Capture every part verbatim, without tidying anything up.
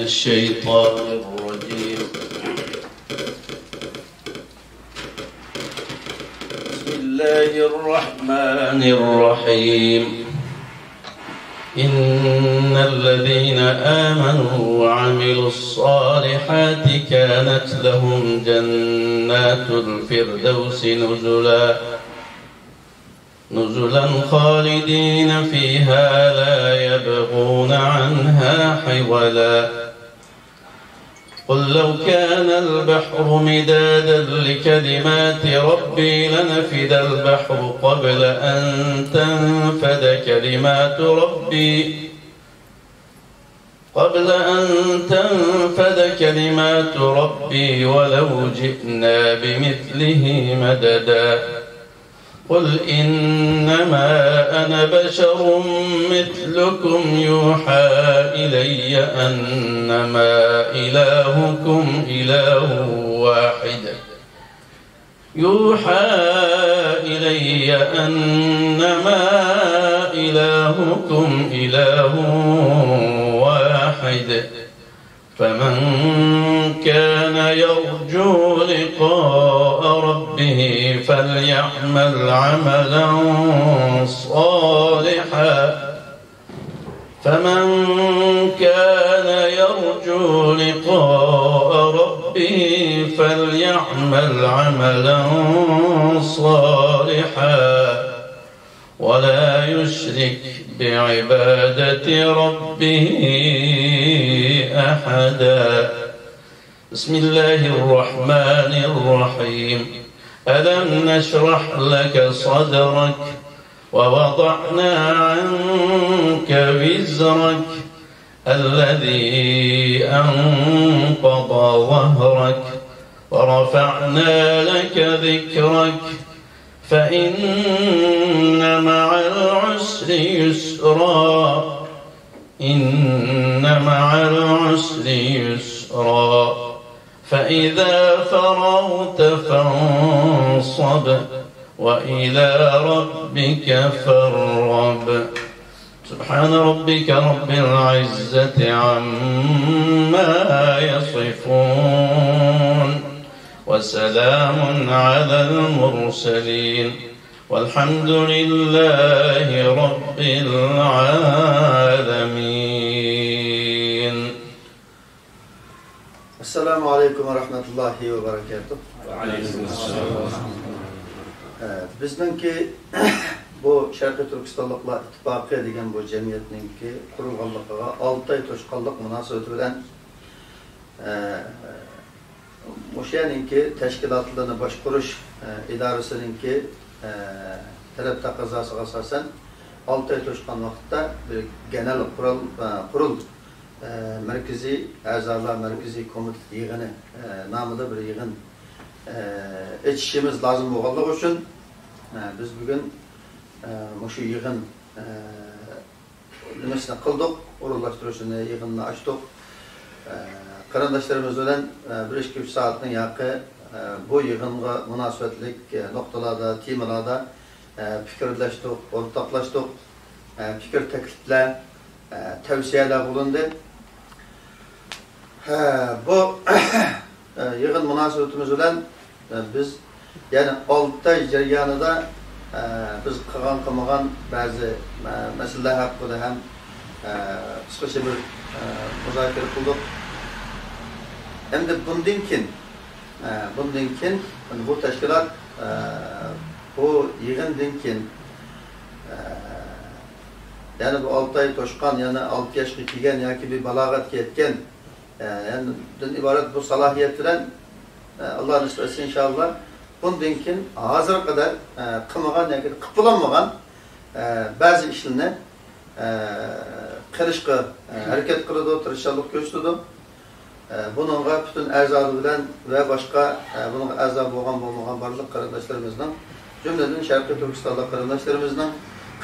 الشيطان الرجيم. بسم الله الرحمن الرحيم. إن الذين آمنوا وعملوا الصالحات كانت لهم جنات الفردوس نزلا، نزلا خالدين فيها لا يبغون عنها حولا. قل لو كان البحر مدادا لكلمات ربي لنفد البحر قبل أن تنفد كلمات ربي، قبل أن تنفد كلمات ربي ولو جئنا بمثله مددا. قل إنما أنا بشر مثلكم يوحى إلي أنما إلهكم إله واحد. يوحى إلي أنما إلهكم إله واحد. فمن كان يرجو لقاء ربه فليعمل عملا صالحا، فمن كان يرجو لقاء ربه فليعمل عملا صالحا ولا يشرك بعبادة ربه أحدا. بسم الله الرحمن الرحيم. ألم نشرح لك صدرك ووضعنا عنك وزرك الذي أنقض ظهرك ورفعنا لك ذكرك فإن مع العسر يسرا. إن مع العسر يسرا. فإذا فرغت فانصب وإلى ربك فارغب. سبحان ربك رب العزة عما يصفون. وسلام على المرسلين. والحمد لله رب العالمين. السلام عليكم ورحمة الله وبركاته. ئە، بىزنىڭكى بۇ شەرقىي تۈركىستانلىقلار ئىتتىپاقى دېگەن بۇ جەمئىيەتنىڭكى قۇرۇلغانلىقىغا ئالتە ئاي توشقانلىق مۇناسىۋىتى بىلەن، ئە، مۇشۇ يەرنىڭكى تەشكىلاتلىرىنى باشقۇرۇش، ئە، ئىدارىسىنىڭكى، ئە، تەلەپ تەقەززاسىغا ئاساسەن، ئالتە ئاي توشقان ۋاقىتتا بىر گېنېرال قورال، ئە، قۇرۇل، ئە، مەركىزىي ئەزالار مەركىزىي كومىتېت يىغىنى، ئە، نامىدا بىر يىغىن، ئە، ئېچىشىمىز لازىم بولغانلىقى ئۈچۈن، ئە، بىز بۈگۈن، ئە، مۇشۇ يىغىن، ئە، نېمىسىنى قىلدۇق، ئورۇنلاشتۇرۇشىنى، يىغىننى ئاچتۇق. ئە، قېرىنداشلىرىمىز بىلەن، ئە، بىر ئىككى ئۈچ سائەتنىڭ ياقى، ئە، بۇ يىغىنغا مۇناسىۋەتلىك، ئە، نۇقتىلاردا، تېمىلاردا، ئە، پىكىرلەشتۇق، ئورتاقلاشتۇق. ئە، پىكىر، تەكلىپلەر، ئە، تەۋسىيەلەر بولۇندى. ھە، بۇ، ئە، يىغىن مۇناسىۋىتىمىز بىلەن، ئە، بىز يەنە ئالتە ئاي جەريانىدا، ئە، بىز قىلغان، قىلمىغان بەزى، ئە، مەسىلىلەر ھەققىدە ھەم، ئە، قىسقىچە بىر، ئە، مۇزاكىرە قىلدۇق. ئەمدى بۇندىن كېيىن، ئە، بۇندىن كېيىن بۇ تەشكىلات، ئە، بۇ يىغىندىن كېيىن، ئە، يەنە بۇ ئالتە ئاي توشقان، يەنە ئالتە ياشقا كىرگەن ياكى بىر بالاغەتكە يەتكەن، ئە، يەنى دىن ئىبارەت بۇ سالاھىيەت بىلەن، ئە، ئاللا نېسىپ ئەتسە، ئىنشائاللا، بۇندىن كېيىن ھازىرغا قەدەر، ئە، قىلمىغان ياكى قىلىپ بولالمىغان، ئە، بەزى ئىشلارنى، ئە، قىلىشقا، ئە، ھەرىكەت قىلىدۇ، تىرىشچانلىق كۆرسىتىدۇ. ئە، بۇنىڭغا پۈتۈن ئەزالىرى بىلەن ۋە باشقا، ئە، بۇنىڭغا ئەزا بولغان، بولمىغان بارلىق قېرىنداشلىرىمىزنىڭ، جۈملىدىن شەرقىي تۈركىستانلىق قېرىنداشلىرىمىزنىڭ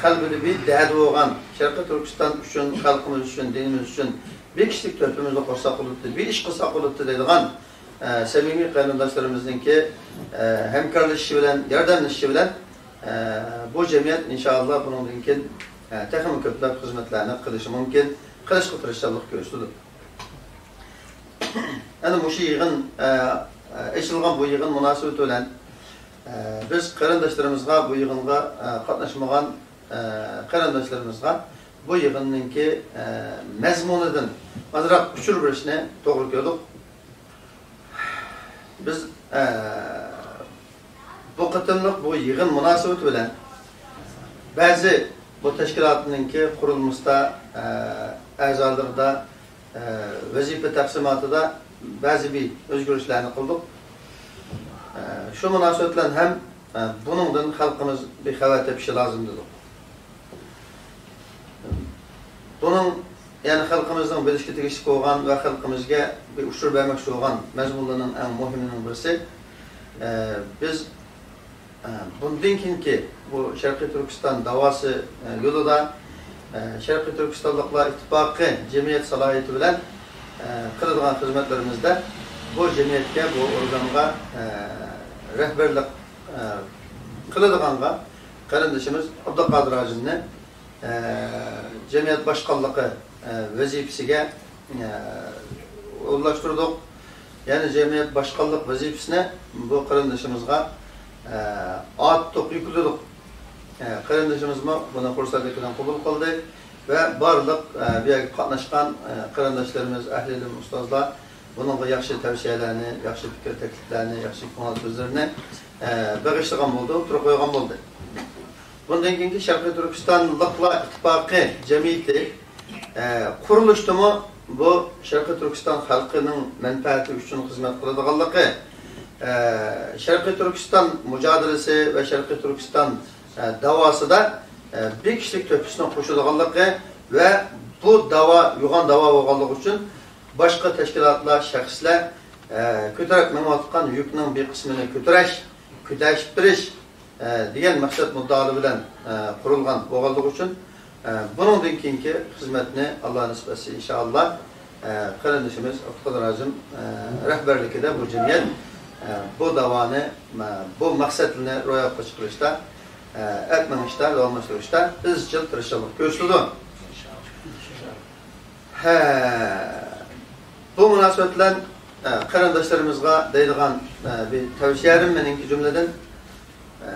قەلبىدە بىر دەردى بولغان، شەرقىي تۈركىستان ئۈچۈن، خەلقىمىز ئۈچۈن، دىنىمىز ئۈچۈن بىر كىشىلىك تۆھپىمىزنى قوشساق بولاتتى، بىر ئىش قىلساق بولاتتى دەيدىغان، ئە، سەمىمىي قېرىنداشلىرىمىزنىڭكى، ئە، ھەمكارلىشىشى بىلەن، ياردەملىشىشى بىلەن، ئە، بۇ جەمئىيەت ئىنشائاللا بۇنىڭدىن كېيىن، ئە، تېخىمۇ كۆپلەپ خىزمەتلەرنى قىلىشى مۇمكىن، قىلىشقا تىرىشچانلىق كۆرسىتىدۇ. ئەنە مۇشۇ يىغىن، ئە، ئە، ئېچىلغان بۇ يىغىن مۇناسىۋىتى بىلەن، ئە، بىز قېرىنداشلىرىمىزغا، بۇ يىغىنغا، ئە، قاتناشمىغان، ئە، قېرىنداشلىرىمىزغا بۇ يىغىننىڭكى، ئە، مەزمۇنىدىن ئازراق ئۇچۇر بېرىشنى توغرا كۆردۇق. بىز، ئە، بۇ قېتىملىق بۇ يىغىن مۇناسىۋىتى بىلەن بەزى بۇ تەشكىلاتنىڭكى قۇرۇلمىسىدا، ئە، ئەزالىرىدا، ئە، ۋەزىپە تەقسىماتىدا بەزى بىر ئۆزگىرىشلەرنى قىلدۇق. ئە، شۇ مۇناسىۋەت بىلەن ھەم، ئە، بۇنىڭدىن خەلقىمىز بىر خەۋەر تېپىشى لازىم دېدۇق. بۇنىڭ، يەنى خەلقىمىزنىڭ بىلىشكە تېگىشلىك بولغان ۋە خەلقىمىزگە بىر ئۇچۇر بەرمەكچى بولغان مەزمۇنلىرىنىڭ ئەڭ مۇھىمىنىڭ بىرسى، ئە، بىز، ئە، بۇندىن كېيىنكى بۇ شەرقىي تۈركىستان داۋاسى، ئە، يولىدا، ئە، شەرقىي تۈركىستانلىقلار ئىتتىپاقى جەمئىيەت سالاھىيىتى بىلەن، ئە، قىلىدىغان خىزمەتلىرىمىزدە بۇ جەمئىيەتكە، بۇ ئورگانغا، ئە، رەھبەرلىك، ئە، قىلىدىغانغا قېرىندىشىمىز ئابدۇقادىر ھاجىمنى، ئە، جەمئىيەت باشقانلىقى، ئە، ۋەزىپىسىگە، ئە، ئورۇنلاشتۇردۇق. يەنى جەمئىيەت باشقانلىق ۋەزىپىسىنى بۇ قېرىندىشىمىزغا، ئە، ئارتۇق يۈكلىدۇق. ئە، قېرىندىشىمىزمۇ بۇنى خۇرسەنلىكى بىلەن قوبۇل قىلدى ۋە بارلىق، ئە، بۇ يەرگە قاتناشقان، ئە، قېرىنداشلىرىمىز، ئەھلى ئىلىم، ئۇستازلار بۇنىڭغا ياخشى تەۋسىيەلەرنى، ياخشى پىكىر تەكلىپلەرنى، ياخشى كۆڭۈل سۆزلىرىنى، ئە، بېغىشلىغان بولدى، ئوتتۇرىغا قويغان بولدى. بۇندىن كېيىنكى شەرقىي تۈركىستانلىقلار ئىتتىپاقى جەمئىيىتى، ئە، قۇرۇلۇشتىمۇ بۇ شەرقىي تۈركىستان خەلقىنىڭ مەنپەئەتى ئۈچۈن خىزمەت قىلىدىغانلىقى، ئە، شەرقىي تۈركىستان مۇجادىلىسى ۋە شەرقىي تۈركىستان، ئە، داۋاسىدا، ئە، بىر كىشىلىك تۆھپىسىنى قوشىدىغانلىقى ۋە بۇ داۋا يوغان داۋا بولغانلىقى ئۈچۈن باشقا تەشكىلاتلار، شەخسلەر، ئە، كۆتۈرۈپ مېڭىۋاتقان يۈكنىڭ بىر قىسمىنى كۆتۈرۈش، كۆتەرىشىپ بېرىش، ئە، دېگەن مەقسەت مۇددىئالار بىلەن، ئە، قۇرۇلغان بولغانلىقى ئۈچۈن، ئە، بۇنىڭدىن كېيىنكى خىزمەتنى ئاللا نېسىپ ئەتسە، ئىنشائاللا، ئە، قېرىندىشىمىز ئابدۇقادىر ھاجىم، ئە، رەھبەرلىكىدە بۇ جەمئىيەت، ئە، بۇ داۋانى، ئە، بۇ مەقسەتنى روياپقا چىقىرىشتا، ئە، ئەپ مېڭىشتا، داۋاملاشتۇرۇشتا ئىزچىل تىرىشچانلىق كۆرسىتىدۇ. ھە، بۇ مۇناسىۋەت بىلەن، ئە، قېرىنداشلىرىمىزغا دەيدىغان، ئە، بىر تەۋسىيەم مېنىڭكى جۈملىدىن، ئە،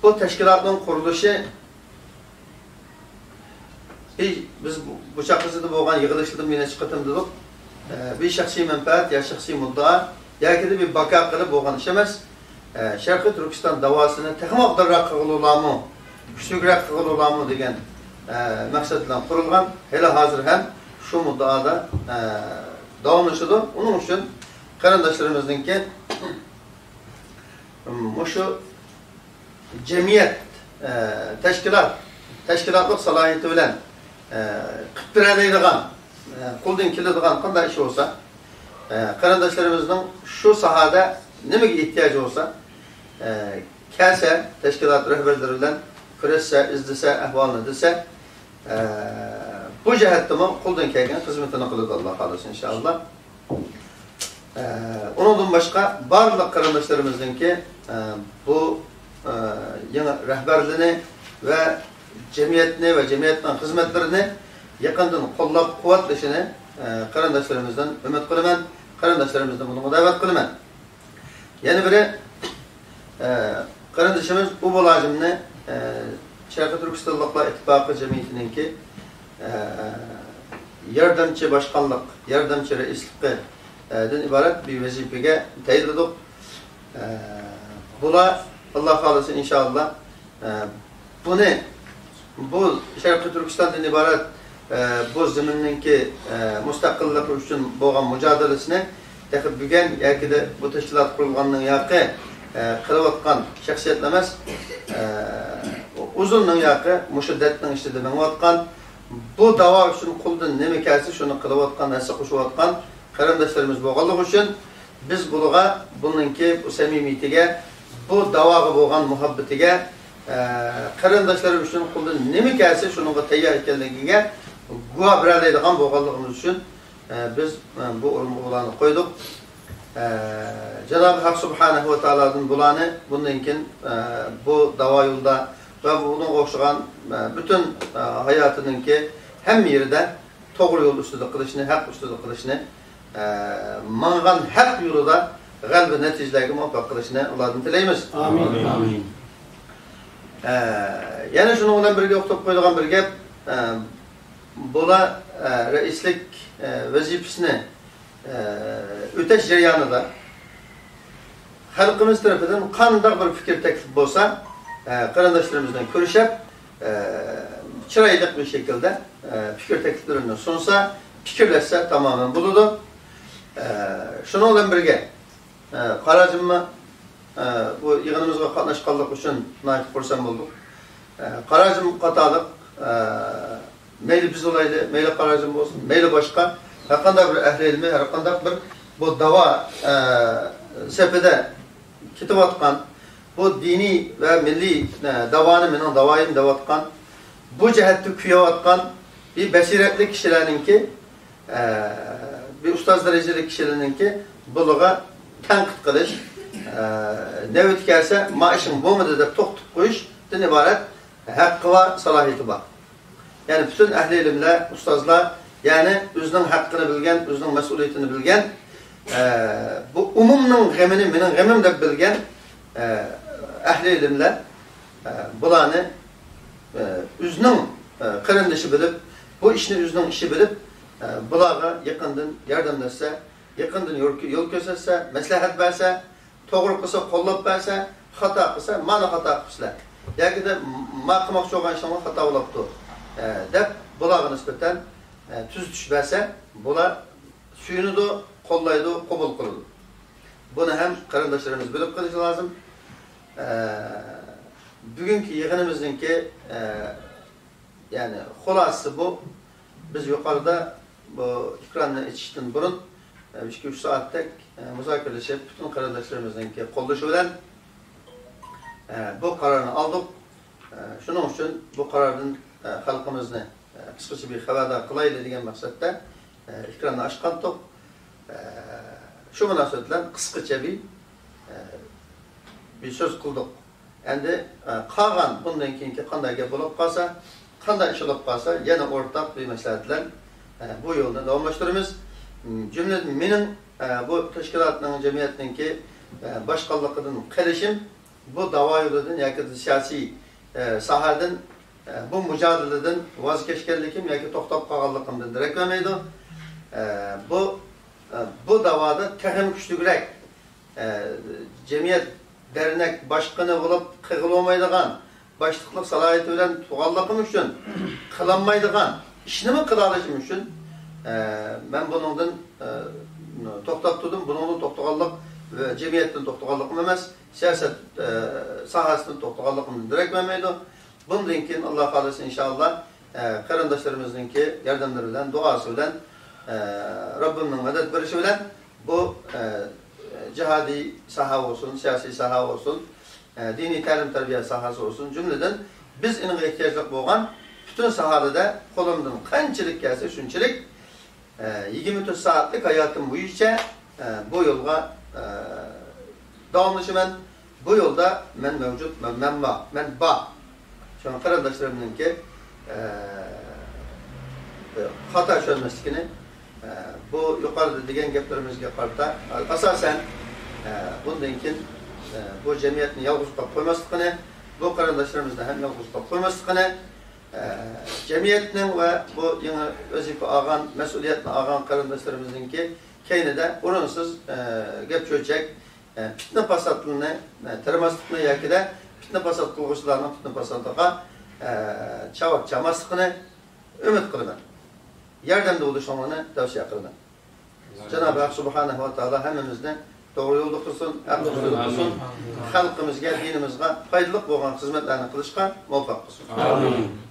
بۇ تەشكىلاتنىڭ قۇرۇلۇشى، بىز، بىز بۇ، بۇ چاغقىچە بولغان يىغىلىشلىرىدا بىر نەچچە قېتىم دېدۇق. ئە، بىر شەخسىي مەنپەئەت يا شەخسىي مۇددىئا ياكى بىر باكا قىلىپ بولغان ئىش ئەمەس. ئە، شەرقىي تۈركىستان داۋاسىنى تېخىمۇ ئوبدانراق قىلغىلىلارمۇ، كۈچلۈكرەك قىلغىلىلارمۇ دېگەن، ئە، مەقسەت بىلەن قۇرۇلغان. ھېلى ھازىر ھەم شۇ مۇددىئادا، ئە، داۋاملىشىدۇ. ئۇنىڭ ئۈچۈن قېرىنداشلىرىمىزنىڭكى مۇشۇ جەمئىيەت، ئە، تەشكىلات، تەشكىلاتلىق سالاھىيىتى بىلەن، ئە، قىلىپ بېرەلەيدىغان، ئە، قولدىن كېلىدىغان قانداق ئىش بولسا، ئە، قېرىنداشلىرىمىزنىڭ شۇ ساھەدە نېمىگە ئېھتىياجى بولسا، ئە، كەلسە، تەشكىلات رەھبەرلىرى بىلەن كۆرۈشسە، ئىزدىسە، ئەھۋالنى دېسە، ئە، بۇ جەھەتتىمۇ قولدىن كەلگەن خىزمىتىنى قىلىدۇ، ئاللا خالىسا، ئىنشائاللا. ئە، ئۇنىڭدىن باشقا بارلىق قېرىنداشلىرىمىزنىڭكى، ئە، بۇ، ئە، يېڭى رەھبەرلىرىنى ۋە جەمئىيەتنى ۋە جەمئىيەتنىڭ خىزمەتلىرىنى يېقىندىن قوللاپ قۇۋۋەتلىشىنى، ئە، قېرىنداشلىرىمىزدىن ئۈمىد قىلىمەن، قېرىنداشلىرىمىزنى بۇنىڭغا دەۋەت قىلىمەن. يەنە بىرى، ئە، قېرىندىشىمىز ئۇبۇل ھاجىمنى، ئە، شەرقىي تۈركىستانلىقلار ئىتتىپاقى جەمئىيىتىنىڭكى، ئە، ياردەمچى باشقانلىق، ياردەمچى رەئىسلىقى، ئە، دىن ئىبارەت بىر ۋەزىپىگە تەيىنلىدۇق. ئە، بۇلار، ئاللا خالىسا، ئىنشائاللا، ئە، بۇنى، بۇ شەرقىي تۈركىستاندىن ئىبارەت، ئە، بۇ زېمىننىڭكى، ئە، مۇستەقىللىقى ئۈچۈن بولغان مۇجادىلىسىنى تېخى بۈگۈن ياكى بۇ تەشكىلات قۇرۇلغاندىن ياقى، ئە، قىلىۋاتقان شەخسىيەتلا ئەمەس، ئە، ئۇزۇندىن ياقى مۇشۇ دەردنىڭ ئىچىدە مېڭىۋاتقان، بۇ داۋا ئۈچۈن قولىدىن نېمە كەلسە شۇنى قىلىۋاتقان، ھەسسە قوشۇۋاتقان قېرىنداشلىرىمىز بولغانلىقى ئۈچۈن، بىز بۇلارغا بۇنىڭكى بۇ سەمىمىيىتىگە، بۇ داۋاغا بولغان مۇھەببىتىگە، ئە، قېرىنداشلىرى ئۈچۈن قولىدىن نېمە كەلسە شۇنىڭغا تەييار ئىكەنلىكىگە گۇۋاھ بېرەلەيدىغان بولغانلىقىمىز ئۈچۈن، ئە، بىز، ئە، بۇ ئورۇنغا بۇلارنى قويدۇق. ئە، جانابى ھەق سۇبھانەھۇ ۋە تائالادىن بۇلارنى بۇندىن كېيىن، ئە، بۇ داۋا يولىدا ۋە بۇنىڭغا ئوخشىغان، ئە، پۈتۈن، ئە، ھاياتىنىڭكى ھەممە يېرىدە توغرا يول ئۈستىدە قىلىشنى، ھەق ئۈستىدە قىلىشنى، ئە، ماڭغان ھەق يولىدا غەلىبە نەتىجىلەرگە مۇۋەپپەق قىلىشىنى ئاللادىن تىلەيمىز. ئامىن. ئامىن. ئە، يەنە شۇنىڭ بىلەن بىرگە ئوقۇپ قويىدىغان بىر گەپ، ئە، بۇلار، ئە، رەئىسلىك، ئە، ۋەزىپىسىنى، ئە، ئۆتەش جەريانىدا خەلقىمىز تەرىپىدىن قانداق بىر پىكىر تەكلىپ بولسا، ئە، قېرىنداشلىرىمىز بىلەن كۆرۈشۈپ، ئە، چىرايلىق بىر شەكىلدە، ئە، پىكىر تەكلىپلىرىنى سۇنسا، پىكىرلەشسە تامامەن بولىدۇ. ئە، شۇنىڭ بىلەن بىرگە، ئە، قارا جىمما، ئە، بۇ يىغىنىمىزغا قاتناشقانلىقى ئۈچۈن ناھايىتى خۇرسەن بولدۇق. ئە، قارا جىمما قاتارلىق، ئە، مەيلى بىز بولايلى، مەيلى قارا جىمما بولسۇن، مەيلى باشقا، ھەرقانداق بىر ئەھلى ئىلمى، ھەرقانداق بىر بۇ داۋا، ئە، سېپىدە كېتىۋاتقان، بۇ دىنىي ۋە مىللىي، ئە، داۋانى مېنىڭ داۋايىم دەۋاتقان، بۇ جەھەتتە كۆيۈۋاتقان بىر بەسىرەتلىك كىشىلەرنىڭكى، ئە، بىر ئۇستاز دەرىجىلىك كىشىلەرنىڭكى بۇلىغا تەنقىد قىلىش، ئە، نۆۋىتى كەلسە، ما ئىشىڭ بولمىدى دەپ توختىتىپ قويۇشتىن ئىبارەت ھەققى بار، سالاھىيىتى بار. يەنى پۈتۈن ئەھلى ئىلىملەر، ئۇستازلار، يەنى ئۆزىنىڭ ھەققىنى بىلگەن، ئۆزىنىڭ مەسئۇلىيىتىنى بىلگەن، ئە، بۇ ئومۇمنىڭ غېمىنى مېنىڭ غېمىم دەپ بىلگەن، ئە، ئەھلى ئىلىملەر، ئە، بۇلارنى، ئە، ئۆزىنىڭ، ئە، قېرىندىشى بىلىپ، بۇ ئىشنى ئۆزىنىڭ ئىشى بىلىپ، ئە، بۇلارغا يېقىندىن ياردەملەشسە، يېقىندىن يول، يول كۆرسەتسە، مەسلىھەت بەرسە، توغرا قىلسا قوللاپ بەرسە، خاتا قىلسا، مانا خاتا قىپسىلەر. ياكى دە ما قىلماقچى بولغان ئىشىڭلار خاتا بولاپتۇ، ئە، دەپ بۇلارغا نىسبەتەن، ئە، تۈزىتىش بەرسە، بۇلار سۆيۈنىدۇ، قوللايدۇ، قوبۇل قىلىدۇ. بۇنى ھەم قېرىنداشلىرىمىز بىلىپ قېلىشى لازىم. ئە، بۈگۈنكى يىغىنىمىزنىڭكى، ئە، يەنى خۇلاسىسى بۇ. بىز يۇقىرىدا بۇ ئېكراننى ئېچىشتىن بۇرۇن، ئە، ئىككى-ئۈچ سائەتتەك، ئە، مۇزاكىرىلىشىپ، پۈتۈن قېرىنداشلىرىمىزنىڭكى قوللىشى بىلەن، ئە، بۇ قارارنى ئالدۇق. ئە، شۇنىڭ ئۈچۈن بۇ قاراردىن، ئە، خەلقىمىزنى، ئە، قىسقىچە بىر خەۋەردار قىلايلى دېگەن مەقسەتتە، ئە، ئېكراننى ئاچقانتۇق. ئە، شۇ مۇناسىۋەت بىلەن قىسقىچە بىر، ئە، بىر سۆز قىلدۇق. ئەمدى، ئە، قالغان بۇندىن كېيىنكى قانداق گەپ بولۇپ قالسا، قانداق ئىش بولۇپ قالسا، يەنە ئورتاق بىر مەسلىھەت بىلەن، ئە، بۇ يولنى داۋاملاشتۇرىمىز. م، جۈملىدىن مېنىڭ، ئە، بۇ تەشكىلاتنىڭ، جەمئىيەتنىڭكى، ئە، باشقانلىقىدىن قېلىشىم بۇ داۋا يولىدىن ياكى سىياسىي، ئە، ساھەدىن، ئە، بۇ مۇجادىلىدىن ۋاز كەچكەنلىكىم ياكى توختاپ قالغانلىقىمدىن دېرەك بەرمەيدۇ. ئە، بۇ، ئە، بۇ داۋادا تېخىمۇ كۈچلۈكرەك، ئە، جەمئىيەت دەرنەك باشقىنى بولۇپ قىلغىلى بولمايدىغان، باشلىقلىق سالاھىيىتى بىلەن تۇرغانلىقىم ئۈچۈن قىلالمايدىغان ئىشنىمۇ قىلالىشىم ئۈچۈن، ئە، مەن بۇنىڭدىن، ئە، توختاپ تۇردۇم. بۇنىڭدىن توختىغانلىق ۋە جەمئىيەتتىن توختىغانلىقىم ئەمەس، سىياسەت، ئە، ساھەسىدىن توختىغانلىقىمدىن دېرەك بەرمەيدۇ. بۇندىن كېيىن، ئاللا خالىسا، ئىنشائاللا، ئە، قېرىنداشلىرىمىزنىڭكى ياردەملىرى بىلەن، دۇئاسى بىلەن، ئە، رەببىمنىڭ مەدەت بېرىشى بىلەن بۇ، ئە، جىھادىي ساھە بولسۇن، سىياسىي ساھە بولسۇن، ئە، دىنىي تەلىم-تەربىيە ساھەسى بولسۇن، جۈملىدىن بىز ئېنىقى ئېھتىياجلىق بولغان پۈتۈن ساھەلەردە قولۇمدىن قانچىلىك كەلسە شۇنچىلىك، ئە، يىگىرمە تۆت سائەتلىك ھاياتىم بويىچە، ئە، بۇ يولغا، ئە، داۋاملىشىمەن. بۇ يولدا مەن مەۋجۇت، مەن، مەن بار، مەن بار. شۇڭا قېرىنداشلىرىمنىڭكى، ئە، خاتا چۈشەنمەسلىكىنى، ئە، بۇ يۇقىرىدا دېگەن گەپلىرىمىزگە قارىتا، ئاساسەن، ئە، بۇندىن كېيىن، ئە، بۇ جەمئىيەتنى يالغۇز قويۇپ قويماسلىقىنى، بۇ قېرىنداشلىرىمىزنى ھەم يالغۇز قويۇپ قويماسلىقىنى، ئە، جەمئىيەتنىڭ ۋە بۇ يېڭى ۋەزىپە ئالغان، مەسئۇلىيەتنى ئالغان قېرىنداشلىرىمىزنىڭكى كەينىدە ئورۇنسىز، ئە، گەپ-چۆچەك، ئە، پىتنە-پاساتلارنى، ئە، تېرىماسلىقنى ياكىدە پىتنە-پاسات قىلغۇچىلارنىڭ پىتنە-پاساتىغا، ئە، چاۋاك چالماسلىقىنى ئۈمىد قىلىمەن. ياردەمدە بولۇشۇڭلارنى تەۋسىيە قىلىمەن. جانابى ھەق سۇبھانەھۇ ۋە تائالا ھەممىمىزنى توغرا يولدا تۇرسۇن، ھەق ئۈستىدە تۇرسۇن. خەلقىمىزگە، دىنىمىزغا پايدىلىق بولغان خىزمەتلەرنى قىلىشقا مۇۋەپپەق قىلسۇن. ئامىن.